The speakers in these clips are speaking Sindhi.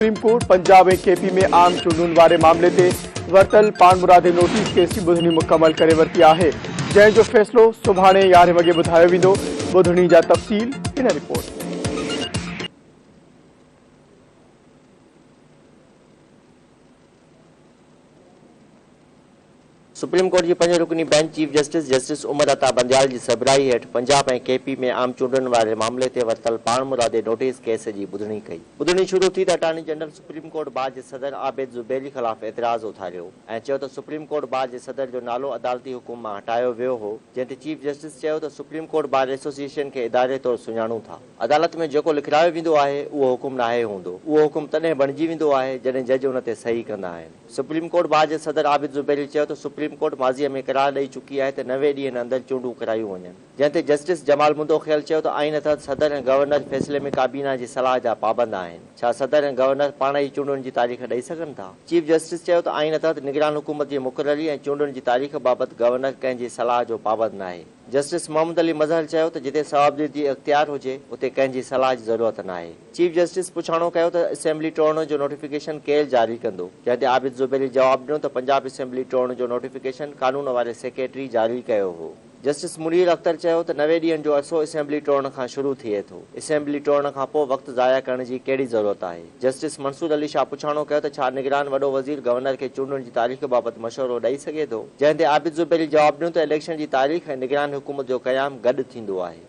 Supreme court Punjab ۽ K P ۾ عام چونڊن واري معاملي تي ورتل پاڻمرادي نوٽيس ڪيس جي ٻڌڻي مڪمل ڪري ورتي آهي، جنهن جو فيصلو سڀاڻي يارهين وڳي ٻڌايو ويندو، ٻڌڻي جا تفصيل هن رپورٽ ۾. سپريم ڪورٽ جي پنج رڪني bench chief justice justice Umar Ata Bandial جي سربراهي هيٺ پنجاب ۽ ڪي پي ۾ عام چونڊن واري معاملي تي ورتل پاڻمرادي نوٽيس ڪيس جي ٻڌڻي ڪئي. ٻڌڻي شروع ٿي ته attorney general supreme court bar جي صدر عابد زبيري خلاف اعتراض اٿاريو ۽ چيو ته سپريم ڪورٽ بار جي صدر جو نالو عدالتي حڪم مان هٽايو ويو هو جنهن تي چيف جسٽس چيو ته سپريم ڪورٽ بار ايسوسيئيشن کي اداري طور سڃاڻون ٿا. عدالت ۾ جيڪو لکرايو ويندو آهي اهو حڪم ناهي هوندو، اهو حڪم تڏهن بڻجي ويندو آهي جڏهن جج ان تي صحيح ڪندا آهن. سپريم ڪورٽ بار جي صدر عابد زبيري چيو ته سپريم ڪورٽ ماضي ۾ قرار ڏئي چڪي آهي ته 90 ڏينهن اندر چونڊون ڪرايون وڃن، جنهن تي جسٽس جمال مندوخيل چيو ته آئين تحت صدر ۽ گورنر فيصلي ۾ ڪابينا جي صلاح جا پابند آهن، ڇا صدر ۽ گورنر پاڻ ئي چونڊن جي تاريخ ڏئي سگهن ٿا؟ چيف جسٽس چيو ته آئين تحت نگران حڪومت جي مقرري ۽ چونڊن جي تاريخ بابت گورنر ڪنهن جي صلاح جو پابند ناهي. جسٽس محمد علي مظهر چيو ته جتي صوابديدي اختيار هجي اتي ڪنهن جي صلاح جي ضرورت ناهي. چيف جسٽس پڇاڻو ڪيو ته اسيمبلي ٽوڙڻ جو نوٽيفڪيشن ڪير جاري ڪندو؟ جنهن تي عابد زبيري جواب ڏنو ته پنجاب اسيمبلي ٽوڙڻ جو نوٽيفڪيشن قانون واري سيڪريٽري جاري ڪيو هو. جسٽس منير اختر چيو ته 90 ڏينهن جو عرصو اسيمبلي ٽوڙڻ کان شروع ٿئي ٿو، اسيمبلي ٽوڙڻ کان پوء وقت ضايع ڪرڻ جي ڪهڙي ضرورت آهي؟ جسٽس منصور علي شاهه پڇاڻو ڪيو ته ڇا نگران وڏو وزير گورنر کي چونڊن جي تاريخ بابت مشورو ڏئي سگهي ٿو؟ جنهن تي عابد زبيري جواب ڏنو ته اليڪشن جي تاريخ ۽ نگران حڪومت جو قيام گڏ ٿيندو آهي.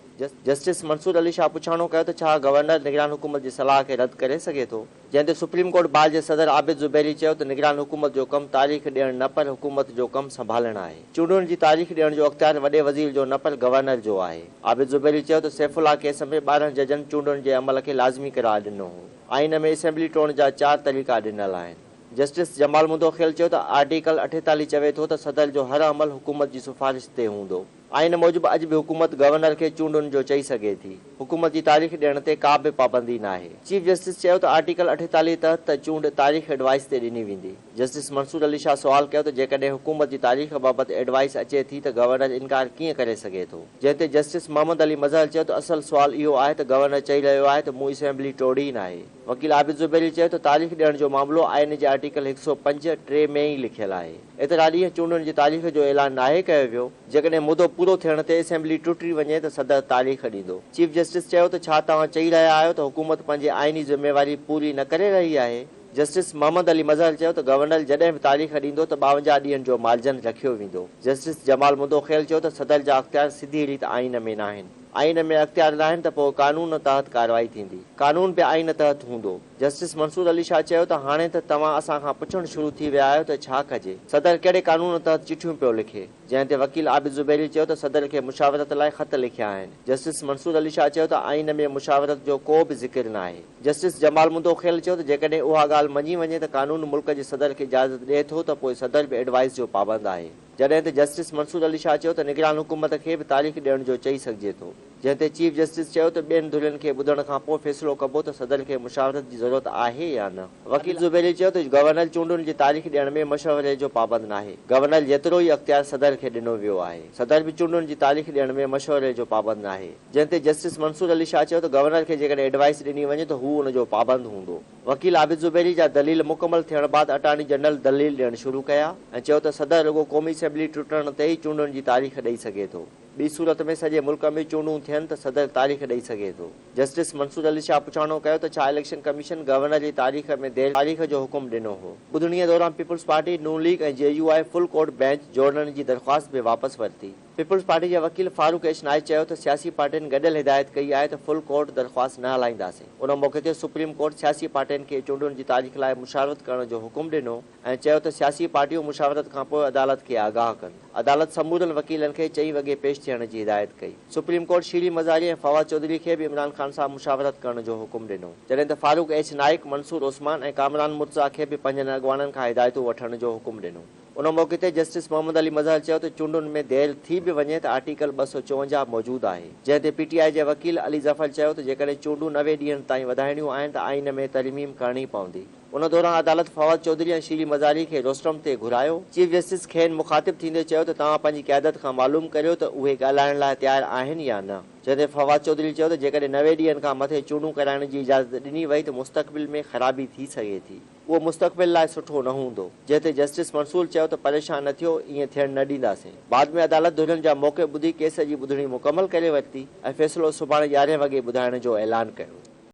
جسٽس منصور علي شاهه پڇاڻو ڪيو ته ڇا گورنر نگران حڪومت جي صلاح کي رد ڪري سگهي ٿو؟ جنهن تي سپريم ڪورٽ بار جي صدر عابد زبيري چيو ته نگران حڪومت جو ڪم تاريخ ڏيڻ نه پر حڪومت جو ڪم سنڀالڻ آهي. چونڊن جي تاريخ ڏيڻ جو اختيار وڏي وزير جو نه پر گورنر جو آهي. عابد زبيري چيو ته سيف الله ڪيس ۾ 12 ججن چونڊن جي عمل کي لازمي قرار ڏنو هو. آئين ۾ اسيمبلي ٽوڙڻ جا چار طريقا ڏنل آهن. جسٽس جمال مندوخيل چيو ته آرٽيڪل 48 چوي ٿو ته صدر جو هر عمل حڪومت جي سفارش تي هوندو. آئين موجب اڄ به حڪومت گورنر کي چونڊن جو چئي سگهي ٿي. حڪومت جي تاريخ ڏيڻ تي ڪا به پابندي ناهي. چيف جسٽس چيو ته آرٽيڪل 48 تحت ته چونڊ تاريخ ايڊوائس تي ڏني ويندي. جسٽس منصور علي شاهه سوال ڪيو ته جيڪڏهن حڪومت جي تاريخ بابت ايڊوائس اچي ٿي ته گورنر انڪار ڪيئن ڪري سگهي ٿو؟ جنهن تي جسٽس محمد علي مظهر چيو ته اصل سوال اهو آهي ته گورنر چئي رهيو آهي ته مون اسيمبلي ٽوڙي ئي ناهي. وڪيل عابد زبيري چيو ته تاريخ ڏيڻ جو معاملو آئين جي آرٽيڪل 105، 3 ۾ ئي لکيل آهي. ايترا ڏينهن چونڊن جي تاريخ جو اعلان ناهي ڪيو ويو، جيڪڏهن مدو پورو ٿيڻ تي اسيمبلي ٽٽي وڃي ته صدر تاريخ ڏيندو. چيف جسٽس چيو ته ڇا توهان چئي رهيا آهيو ته حڪومت پنهنجي آئيني ذميواري پوري نه ڪري رهي آهي؟ جسٽس محمد علي مظهر چيو ته گورنر جڏهن به تاريخ ڏيندو ته 52 ڏينهن جو مارجن رکيو ويندو. جسٽس جمال مندوخيل چيو ته صدر جا اختيار سڌي ريت آئين ۾ ناهن. آئين ۾ اختيار ناهن ته پوء قانون تحت ڪارروائي ٿيندي. قانون به آئين تحت هوندو. جسٽس منصور علي شاهه چيو ته هاڻي ته توهان اسان کان پڇڻ شروع ٿي ويا آهيو ته ڇا ڪجي؟ صدر ڪهڙي قانون تحت چٺيون پيو لکي؟ جنهن تي وڪيل عابد زبيري چيو ته صدر کي مشاورت لاء خط لکيا آهن. جسٽس منصور علي شاهه چيو ته آئين ۾ مشاورت جو ڪو به ذڪر ناهي. جسٽس جمال مندوخيل چيو ته جيڪڏهن اها ڳالهه مڃي وڃي ته قانون ملڪ جي صدر کي اجازت ڏئي ٿو ته پوء صدر به ايڊوائس جو پابند آهي. جڏهن ته جسٽس منصور علي شاهه چيو ته نگران حڪومت کي به تاريخ ڏيڻ جو چئي سگهجي ٿو. جنهن تي چيف جسٽس چيو ته ٻين ڌرين کي ٻڌڻ کان پوء فيصلو ڪبو ته صدر کي مشاورت جي ضرورت آهي يا نه. وڪيل زبيري چيو ته گورنر چونڊن جي تاريخ ڏيڻ ۾ مشوري جو پابند ناهي، گورنر جيترو ئي اختيار صدر کي ڏنو ويو آهي، صدر به چونڊن جي تاريخ ڏيڻ ۾ مشوري جو پابند ناهي. جنهن تي جسٽس منصور علي شاهه چيو ته گورنر کي جيڪڏهن ايڊوائس ڏني وڃي ته هو ان جو پابند هوندو. وڪيل عابد زبيري جا دليل مڪمل ٿيڻ بعد اٽارني جنرل دليل ڏيڻ شروع ڪيا ۽ چيو ته صدر رڳو قومي اسيمبلي ٽٽڻ تي ئي چونڊن جي تاريخ ڏئي سگهي ٿو، ٻي صورت ۾ سڄي ملڪ ۾ چونڊون ٿين ته صدر تاريخ ڏئي سگهي ٿو. جسٽس منصور علي شاهه پڇاڻو ڪيو ته ڇا اليڪشن ڪميشن گورنر جي تاريخ ۾ دير تاريخ جو حڪم ڏنو هو؟ ٻڌڻيء دوران پيپلز پارٽي، نون ليگ ۽ جي يو آء فل ڪورٽ بينچ جوڙڻ جي درخواست به واپس ورتي. پيپلز پارٽي جي وڪيل فاروق ايڇ نائچ چيو ته سياسي پارٽين گڏيل هدايت ڪئي آهي ته فل ڪورٽ درخواست نه هلائينداسين. ان موقعي تي سپريم ڪورٽ سياسي پارٽين کي چونڊن جي تاريخ لاء مشاورت ڪرڻ جو حڪم ڏنو ۽ چيو ته سياسي پارٽيون مشاورت کانپوء عدالت کي آگاهه ڪن. عدالت سمورن وڪيلن کي چئين وڳي پيش ٿيڻ جي هدايت ڪئي. سپريم ڪورٽ شيرين مزاري ۽ فواد چوڌري کي به عمران خان سان مشاورت ڪرڻ جو حڪم ڏنو. جڏهن ته فاروق ايڇ نائيڪ، منصور عثمان ۽ ڪامران مرتضيٰ کي به پنهنجن اڳواڻن کان هدايتون وٺڻ جو حڪم ڏنو. ان موقعي تي جسٽس محمد علي مظهر چيو ته چونڊن ۾ دير ٿي به وڃي ته آرٽيڪل 254 موجود آهي، جنهن تي پي ٽي آء جي وڪيل علي ظفر چيو ته جيڪڏهن چونڊون 90 ڏينهن تائين وڌائڻيون آهن ته آئين ۾ ترميم ڪرڻي پوندي. ان دوران عدالت فواد چوڌري ۽ شيري مزاري کي روسٽرم تي گهرايو. چيف جسٽس کين مخاطب ٿيندي چيو ته توهان پنهنجي قيادت کان معلوم ڪريو ته اهي ڳالهائڻ لاء تيار آهن يا نه، جنهن تي فواد چوڌري چيو ته جيڪڏهن 90 ڏينهن کان مٿي چونڊون ڪرائڻ جي اجازت ڏني وئي ته مستقبل ۾ خرابي ٿي سگهي ٿي، اهو مستقبل لاء سٺو نه هوندو، جنهن تي جسٽس منصور چيو ته پريشان نه ٿيو، ائين ٿيڻ نه ڏينداسين. بعد ۾ عدالت ڌرين جا موقف ٻڌي ڪيس جي ٻڌڻي مڪمل ڪري ورتي ۽ فيصلو سڀاڻي يارهين وڳي ٻڌائڻ جو اعلان ڪيو.